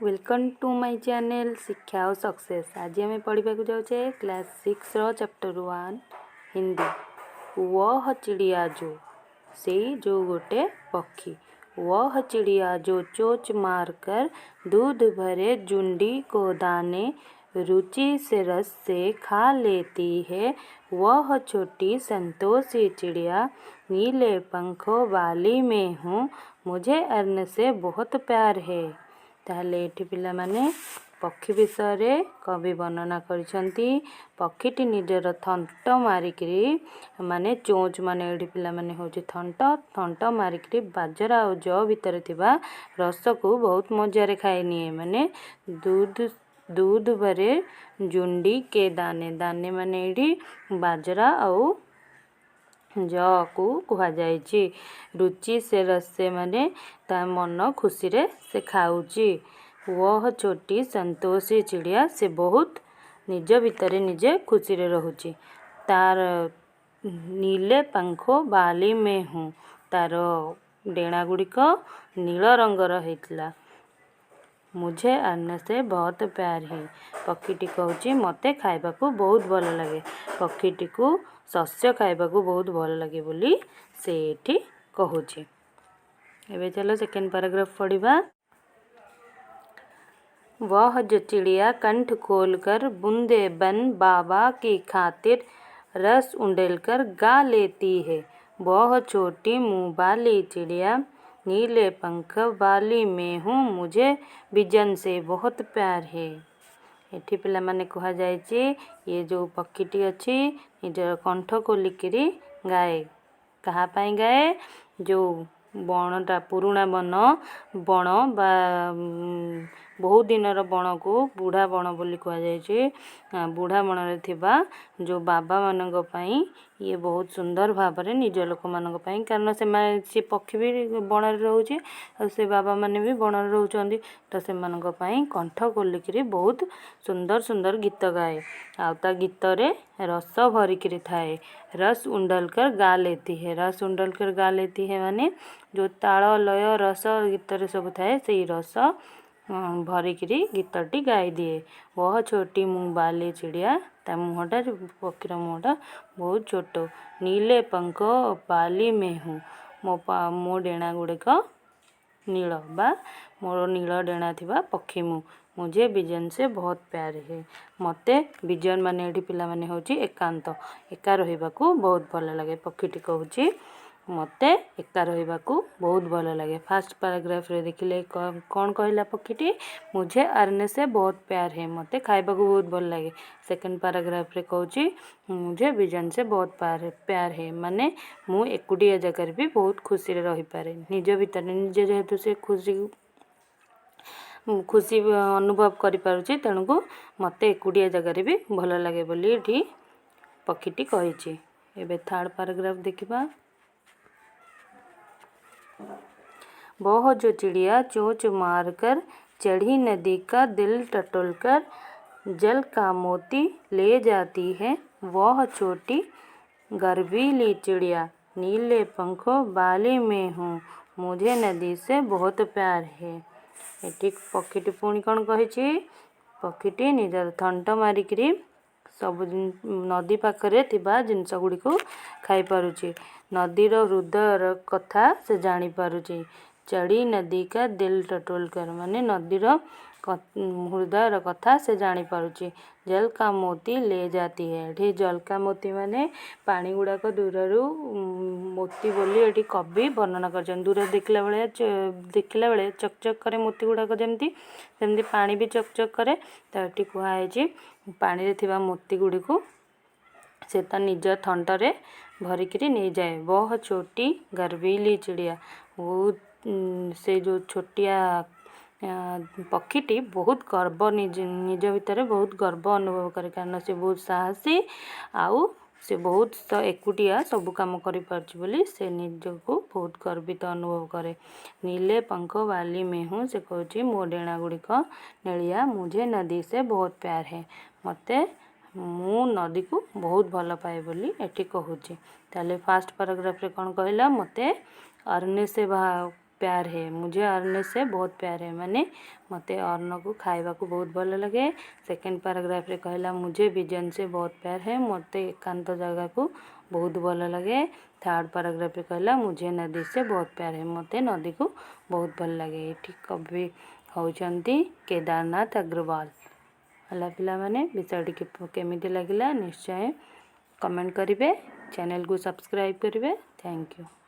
Welcome to my channel ଶିକ୍ଷା ଓ success. ଆଜି ଆମେ ପଢ଼ିବାକୁ ଯାଉଛେ କ୍ଲାସ୍ ସିକ୍ସର ଚାପ୍ଟର 1, ହିନ୍ଦୀ। वह चिड़िया जो, ସେଇ ଯେଉଁ ଗୋଟେ ପକ୍ଷୀ। वह चिड़िया जो चोंच मारकर दूध भरे झुंडी को दाने रुचि से रस से खा लेती है, वह छोटी संतोषी चिड़िया, नीले पंखों वाली मैं हूँ, मुझे अन्न से बहुत प्यार है। ତାହେଲେ ଏଠି ପିଲାମାନେ, ପକ୍ଷୀ ବିଷୟରେ କବି ବର୍ଣ୍ଣନା କରିଛନ୍ତି। ପକ୍ଷୀଟି ନିଜର ଥଣ୍ଟ ମାରିକିରି, ମାନେ ଚୋଞ୍ଚ ମାନେ ଏଠି ପିଲାମାନେ ହେଉଛି ଥଣ୍ଟ, ଥଣ୍ଟ ମାରିକିରି ବାଜରା ଆଉ ଜଅ ଭିତରେ ଥିବା ରସକୁ ବହୁତ ମଜାରେ ଖାଇନିଏ। ମାନେ दूध, दूध भरे झुंडी के दाने। दाने ମାନେ ଏଇଠି ବାଜରା ଆଉ ଜଅକୁ କୁହାଯାଇଛି। रुचि से रस से ମାନେ ତା ମନ ଖୁସିରେ ସେ ଖାଉଛି। वह छोटी संतोषी चिड़िया, ସେ ବହୁତ ନିଜ ଭିତରେ ନିଜେ ଖୁସିରେ ରହୁଛି। ତାର नीले पंखों वाली मैं हूँ, ତାର ଡେଣା ଗୁଡ଼ିକ ନୀଳ ରଙ୍ଗର ହେଇଥିଲା। मुझे अन्न से बहुत प्यार है, ପକ୍ଷୀଟି କହୁଛି ମୋତେ ଖାଇବାକୁ ବହୁତ ଭଲ ଲାଗେ। ପକ୍ଷୀଟିକୁ ଶସ୍ୟ ଖାଇବାକୁ ବହୁତ ଭଲ ଲାଗେ ବୋଲି ସେ ଏଠି କହୁଛି। ଏବେ ଚାଲ ସେକେଣ୍ଡ ପାରାଗ୍ରାଫ ପଢ଼ିବା। वह जो चिड़िया कंठ खोलकर बूंदे बन बाबा की खातिर रस उंडेलकर गा लेती है, वह छोटी मुँह वाली चिड़िया, नीले पंख वाली मैं हूँ, मुझे विजन से बहुत प्यार है। ଏଠି ପିଲାମାନେ କୁହାଯାଇଛି, ଇଏ ଯେଉଁ ପକ୍ଷୀଟି ଅଛି ନିଜର କଣ୍ଠ ଖୋଲିକିରି ଗାଏ। କାହା ପାଇଁ ଗାଏ? ଯେଉଁ ବଣଟା ପୁରୁଣା ବନ, ବଣ ବା ବହୁତ ଦିନର ବଣକୁ ବୁଢ଼ା ବଣ ବୋଲି କୁହାଯାଇଛି। ବୁଢ଼ା ବଣରେ ଥିବା ଯେଉଁ ବାବାମାନଙ୍କ ପାଇଁ ଇଏ ବହୁତ ସୁନ୍ଦର ଭାବରେ ନିଜ ଲୋକମାନଙ୍କ ପାଇଁ, କାରଣ ସେମାନେ, ସେ ପକ୍ଷୀ ବି ବଣରେ ରହୁଛି ଆଉ ସେ ବାବାମାନେ ବି ବଣରେ ରହୁଛନ୍ତି, ତ ସେମାନଙ୍କ ପାଇଁ କଣ୍ଠ ଖୋଲିକିରି ବହୁତ ସୁନ୍ଦର ସୁନ୍ଦର ଗୀତ ଗାଏ। ଆଉ ତା ଗୀତରେ ରସ ଭରିକିରି ଥାଏ। रस उंडेलकर गा लेती है। रस उंडेलकर गा लेती है ମାନେ ଯେଉଁ ତାଳ, ଲୟ, ରସ ଗୀତରେ ସବୁ ଥାଏ, ସେଇ ରସ ଭରିକିରି ଗୀତଟି ଗାଇଦିଏ। वह छोटी मुँह वाली चिड़िया, ତା ମୁହଁଟା, ପକ୍ଷୀର ମୁହଁଟା ବହୁତ ଛୋଟ। नीले पंख वाली मैं हूँ, ମୋ ଡେଣା ଗୁଡ଼ିକ ନୀଳ ବା ମୋର ନୀଳ ଡେଣା ଥିବା ପକ୍ଷୀ ମୁଁ। मुझे विजन से बहुत प्यार है, ମୋତେ ବିଜନ ମାନେ ଏଠି ପିଲାମାନେ ହେଉଛି ଏକାନ୍ତ, ଏକା ରହିବାକୁ ବହୁତ ଭଲ ଲାଗେ। ପକ୍ଷୀଟି କହୁଛି ମୋତେ ଏକା ରହିବାକୁ ବହୁତ ଭଲ ଲାଗେ। ଫାର୍ଷ୍ଟ ପାରାଗ୍ରାଫରେ ଦେଖିଲେ କ'ଣ କହିଲା ପକ୍ଷୀଟି? मुझे अन्न से बहुत प्यार है, ମୋତେ ଖାଇବାକୁ ବହୁତ ଭଲ ଲାଗେ। ସେକେଣ୍ଡ ପାରାଗ୍ରାଫରେ କହୁଛି मुझे विजन से बहुत प्यार है, ମାନେ ମୁଁ ଏକୁଟିଆ ଜାଗାରେ ବି ବହୁତ ଖୁସିରେ ରହିପାରେ। ନିଜ ଭିତରେ ନିଜେ ଯେହେତୁ ସେ ଖୁସି ଖୁସି ଅନୁଭବ କରିପାରୁଛି, ତେଣୁକୁ ମୋତେ ଏକୁଟିଆ ଜାଗାରେ ବି ଭଲ ଲାଗେ ବୋଲି ଏଠି ପକ୍ଷୀଟି କହିଛି। ଏବେ ଥାର୍ଡ଼ ପାରାଗ୍ରାଫ ଦେଖିବା। वह जो चिड़िया चोंच मारकर चढ़ी नदी का दिल टटोलकर जल का मोती ले जाती है, वह छोटी गर्वीली चिड़िया, नीले पंखों वाली मैं हूँ, मुझे नदी से बहुत प्यार है। ଏଠି ପକ୍ଷୀଟି ପୁଣି କ'ଣ କହିଛି? ପକ୍ଷୀଟି ନିଜର ଥଣ୍ଟ ମାରିକିରି ସବୁ ନଦୀ ପାଖରେ ଥିବା ଜିନିଷ ଗୁଡ଼ିକୁ ଖାଇପାରୁଛି। ନଦୀର ହୃଦୟର କଥା ସେ ଜାଣିପାରୁଛି। चढ़ी नदी का दिल टटोलकर ମାନେ ନଦୀର ହୃଦୟର କଥା ସେ ଜାଣିପାରୁଛି। जल का मोती ले जाती है, ଏଠି जल का मोती ମାନେ ପାଣି ଗୁଡ଼ାକ ଦୂରରୁ ମୋତି ବୋଲି ଏଠି କବି ବର୍ଣ୍ଣନା କରିଛନ୍ତି। ଦୂରରେ ଦେଖିଲା ବେଳେ ଚକ୍ ଚକ୍ କରେ ମୋତି ଗୁଡ଼ାକ ଯେମିତି, ସେମିତି ପାଣି ବି ଚକ୍ ଚକ୍ କରେ। ତ ଏଠି କୁହାହେଇଛି ପାଣିରେ ଥିବା ମୋତି ଗୁଡ଼ିକୁ ସେ ତା ନିଜ ଥଣ୍ଟରେ ଭରିକିରି ନେଇଯାଏ। वह छोटी गर्वीली चिड़िया, ବହୁତ ସେ ଯେଉଁ ଛୋଟିଆ ପକ୍ଷୀଟି ବହୁତ ଗର୍ବ, ନିଜ ନିଜ ଭିତରେ ବହୁତ ଗର୍ବ ଅନୁଭବ କରେ, କାରଣ ସେ ବହୁତ ସାହସୀ ଆଉ ସେ ବହୁତ ଏକୁଟିଆ ସବୁ କାମ କରିପାରୁଛି ବୋଲି ସେ ନିଜକୁ ବହୁତ ଗର୍ବିତ ଅନୁଭବ କରେ। नीले पंख वाली मैं हूँ, ସେ କହୁଛି ମୋ ଡେଣା ଗୁଡ଼ିକ ନେଳିଆ। मुझे नदी से बहुत प्यार है, ମୋତେ, ମୁଁ ନଦୀକୁ ବହୁତ ଭଲ ପାଏ ବୋଲି ଏଠି କହୁଛି। ତାହେଲେ ଫାର୍ଷ୍ଟ ପାରାଗ୍ରାଫରେ କ'ଣ କହିଲା? ମୋତେ अन्न से प्यार है। मुझे अन्न से बहुत प्यार है, ମାନେ ମୋତେ ଅନ୍ନକୁ ଖାଇବାକୁ ବହୁତ ଭଲ ଲାଗେ। ସେକେଣ୍ଡ ପାରାଗ୍ରାଫରେ କହିଲା, मुझे विजन से बहुत प्यार है। ମୋତେ ଏକାନ୍ତ ଜାଗାକୁ ବହୁତ ଭଲ ଲାଗେ। ଥାର୍ଡ଼ ପାରାଗ୍ରାଫରେ କହିଲା, मुझे नदी से बहुत प्यार है। ମୋତେ ନଦୀକୁ ବହୁତ ଭଲ ଲାଗେ। ଏଠି କବି ହେଉଛନ୍ତି କେଦାରନାଥ ଅଗ୍ରୱାଲ। ହେଲା ପିଲାମାନେ, ବିଷୟଟି କେମିତି ଲାଗିଲା ନିଶ୍ଚୟ କମେଣ୍ଟ କରିବେ, ଚ୍ୟାନେଲକୁ ସବସ୍କ୍ରାଇବ୍ କରିବେ। Thank you.